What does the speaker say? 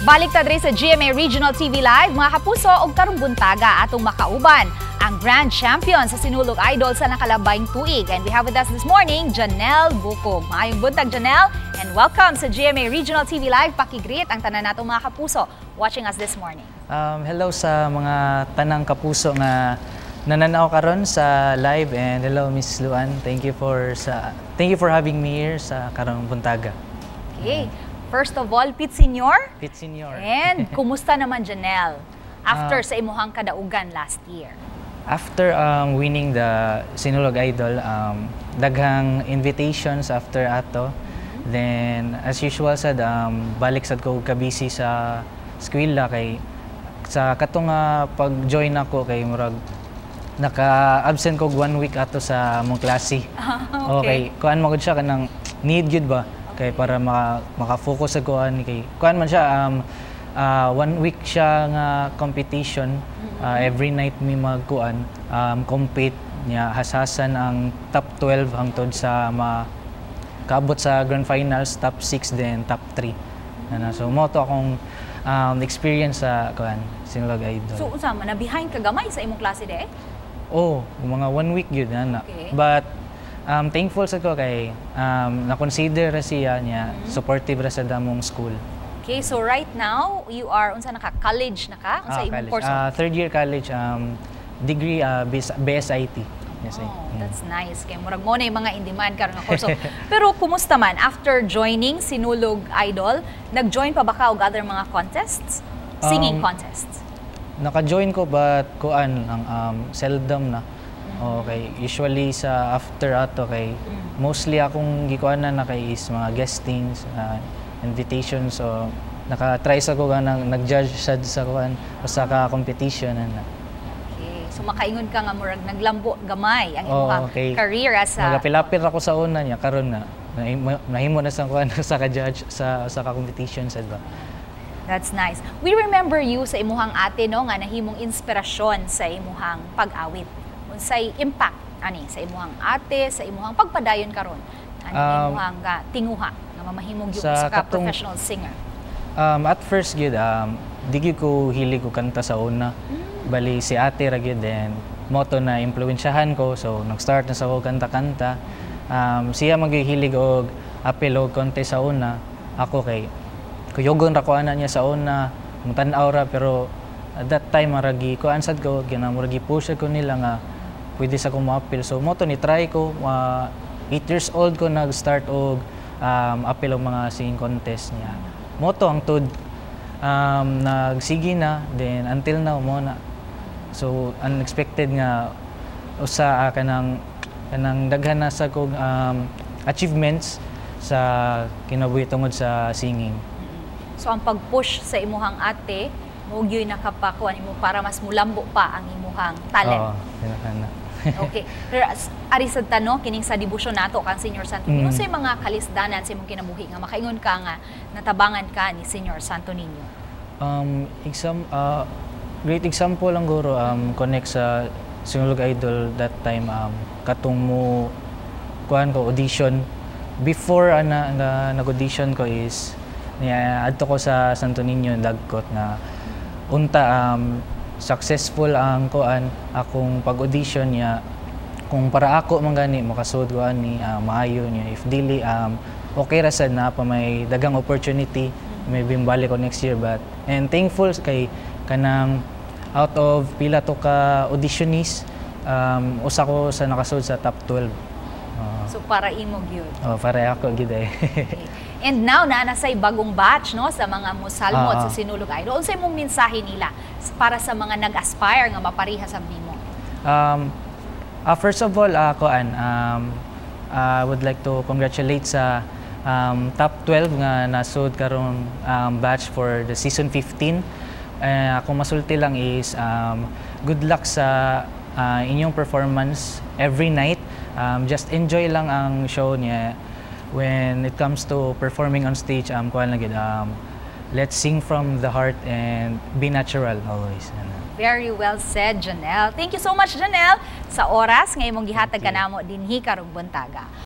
Balik ta diri sa GMA Regional TV Live, mga kapuso, og karong buntaga atong makauban ang Grand Champion sa Sinulog Idol sa nakalabayng tuig. And we have with us this morning, Janelle Bucog. Maayong buntag, Janelle, and welcome sa GMA Regional TV Live. Paki-greet ang tanan natong mga kapuso watching us this morning. Hello sa mga tanang kapuso nga nananaw karon sa live and hello, Miss Luan. Thank you for having me here sa karong buntaga. Okay. First of all, Pete Senior. Pete Senior. And kumusta naman, Janelle, after sa imuhang kadaugan last year? After winning the Sinulog Idol, daghang invitations after ato. Then as usual sad, balik sad ko ka-busy sa eskwela kay sa katong pag-join ako kay murag naka-absent ko one week ato sa among klase. Okay. Kuan man gud siya, kanang need gyud ba kay para maka-focus sa kuan, kay kuan man siya, one week siya nga competition, every night mi magkuan, compete niya, hasasan ang top 12 hangtod sa ma kaabot sa grand finals, top 6 then top 3. Ana, so mao to akong experience sa kuan, Sinulog Idol. So unsa man na, behind ka gamay sa imong klase de? Oh, mga one week yun ana. But thankful sa ko kay na-consider ra siya niya, supportive ra sa among school. Okay, so right now you are, unsa na ka, college na ka? Unsa Ah, imong college. course? Third year college, degree, BSIT. BSIT. Oh, that's nice. Kay murag mo na yung mga in demand karon nga kurso. Pero kumusta man after joining Sinulog Idol? Nag-join pa ba ka og other mga contests? Singing contests? Naka-join ko but kuan ang, seldom na. Okay, usually sa after ato kay mostly akong gikuan na kay is mga guestings, invitations, so naka-try sa ko nga nag-judge sad sa kuan, usa ka competition ana. Okay. So makaingon ka nga murag naglambo gamay ang Oo, imong career as a Nagapilapil ako sa una niya, karon na nahimo na sa kuan, sa ka-judge sa ka competition sad ba. That's nice. We remember you sa imuhang ate, no, nga nahimong inspirasyon sa imuhang pag-awit. Unsay impact ani sa imuhang ate sa imuhang pagpadayon karon? Ani imuhang tinguha nga mamahimog yung sa usa ka katong professional singer? At first gyud, di gyud ko hilig ko kanta sa una. Bali si ate ra gyud, then mao to na impluwensyahan ko, so nag-start na sa ko kanta-kanta. Siya magihilig og apil og contest sa una. Ako kay kuyogon ra ko ana niya sa una, mutan-aw ra, pero at that time maragi ko ansad ko gina, muragi push ko nila nga pwede sa ko moapil. So mao to ni try ko, 8 years old ko nag-start og apil og mga singing contest niya. Mao to hangtod nagsige na, then until now mo na. So unexpected nga usa kanang daghan na sa kog achievements sa kinabuhi tungod sa singing. So ang pag-push sa imuhang ate mo gyud nakapakuan imo para mas mulambo pa ang imuhang talent. Oo, na. Okay. Pero ari sad ta, no, kining sa debusyon nato kang Senior Santo Niño, unsay mga kalisdanan sa imong kinabuhi nga makaingon ka nga natabangan ka ni Senior Santo Niño? Exam great example lang guro, connect sa Sinulog Idol that time, katong mo kuan ko audition before ana nga nag-audition ko is niya adto ko sa Santo Niño Dagkot nga unta successful ang kuan, akong pag-audition niya. Kung para ako man gani makasud ko ani, maayo niya. If dili, okay ra sad na pa, may dagang opportunity, maybe balik ko next year. But and thankful kay kanang out of pila to ka auditionees, usa ko sa nakasud sa top 12. So para imo gyud. Oh, para ako gid eh. Okay. And now naa na say bagong batch, no, sa mga musalmot sa Sinulog Idol. Unsay mong mensahe nila para sa mga nag-aspire nga mapariha sa nimo? First of all, kuan, I would like to congratulate sa top 12 nga nasud karon batch for the season 15. Akong masulti lang is good luck sa inyong performance every night. Just enjoy lang ang show niya. When it comes to performing on stage, kuan lang gid, let's sing from the heart and be natural always. Ano. Very well said, Janelle. Thank you so much, Janelle, sa oras nga imong gihatag kanamo dinhi karong buntaga.